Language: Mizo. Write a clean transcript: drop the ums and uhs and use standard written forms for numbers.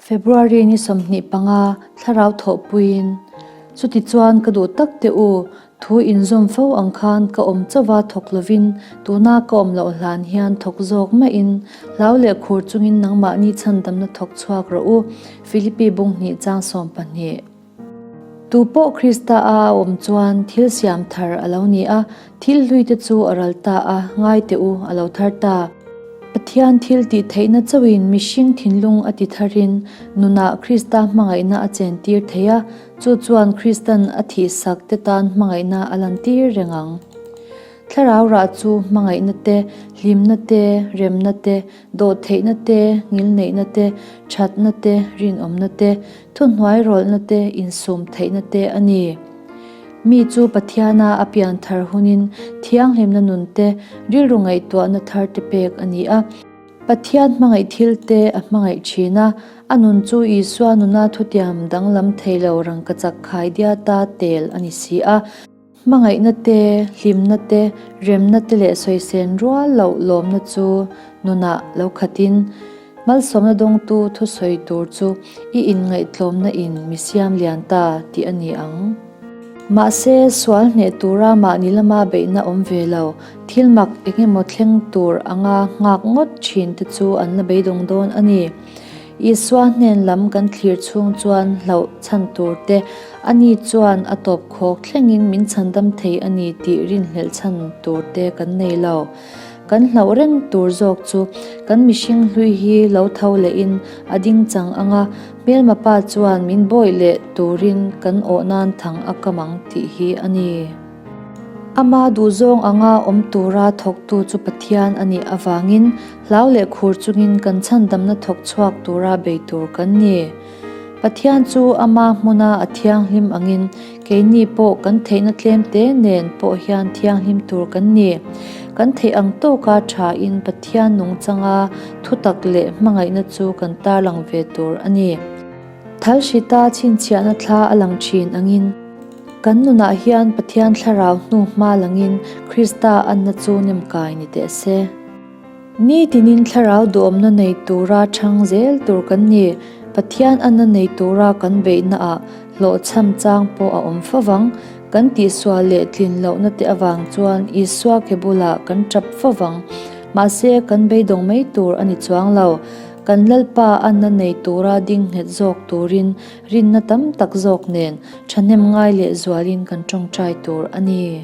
February ni 25 thlarau thawhpuiin, Chutichuan ka duh tak teh u, thu inzawm fo ang khan ka awm chauva thawk lovin tuna ka awm loh hlan hian thawk zawk mahin hlau leh khur chungin nangmahni chhandamna thawk chhuak rawh u, Philippi bung hnih chang 12. Tu pawh Krista a a awm chuan thil siam thar a lo ni a, thil hlui te chu a ral ta a, ngai teh u, a lo thar ta. Pathian thil tih theihna chauhin mihring thinlung a ti tharin nunah Krista hmangaihna a chentir thei a, chu chuan Kristan a thihsak te tan hmangaihna a lantir reng ang. Thlarau rah chu hmangaihna te, hlimna te, remna te, dawhtheihna te, ngilneihna te, thatna te, rinawmna te, thuhnuai rawlhna te, insum theihna te a ni. Mi chu Pathiana a pian thar hunin thianghlimna nun te, rilru ngaihtuahna thar te pek a ni a. Pathian hmangaih thil te a hmangaih thin a, a nun chu Isua nuna thutiam danglam thei lo rangkachak khaidiata tel a ni si a. Hmangaihna te, hlimna te, remna te leh sawisên rual loh lawmna chu nunah lo khatin, malsawmna dawngtu thusawi tur chu i inngaihtlawmna in mi siam lian ta tih a ni ang. Mahse, sual hneh tura mahni lama beihna awm ve lo, thil mak eng emaw thleng tur anga nghak ngawt thin te chu an la beidawng dawn a ni. Isua hnen lam kan thlir chhung chuan hlauh chhan tur te, ani chuan a tawp khawk thlengin min chhandam thei a ni tih rinhlelh chhan tur te kan nei lo. Kan hlauh reng tur zawk chu kan mihring hlui hi lo tho lehin a ding chang ang a, hmelma pa chuan min bawih leh turin kan awh nan thang a kam ang tih hi a ni. Ama duhzawng anga awm tura thawktu chu Pathian a nih avangin hlau leh khur chungin kan chhandamna thawk chhuak tura bei tur kan ni. Pathian chu ama hmuna a thianghlim angin keini pawh kan theihna tlemte nen pawh hian thianghlim tur kan ni. Kan theih ang tawka thain Pathian nungchanga thutak leh hmangaihna chu kan tarlang ve tur a ni. Thal hrita chhinchhiahna thla a lang thin angin. Kan nunah hian Pathian thlarau hnu hma langin Krista anna chu nemkai ni teh se. Ni tinin thlarau duhawmna nei tura chhang zel tur kan ni. Pathian anna nei tura kan beihnaah hlawhchham chang pawh a awm fo vang. Kan tihsual leh tlin lohna te avang chuan Isua ke bulah kan tap fo vang. Mahse kan beidawng mai tur a ni chuang lo. Kan Lalpa anna nei tura ding nghet zawk turin Rinna tam tak zawk nen thahnem ngai leh zualin kan tawngtai tur a ni.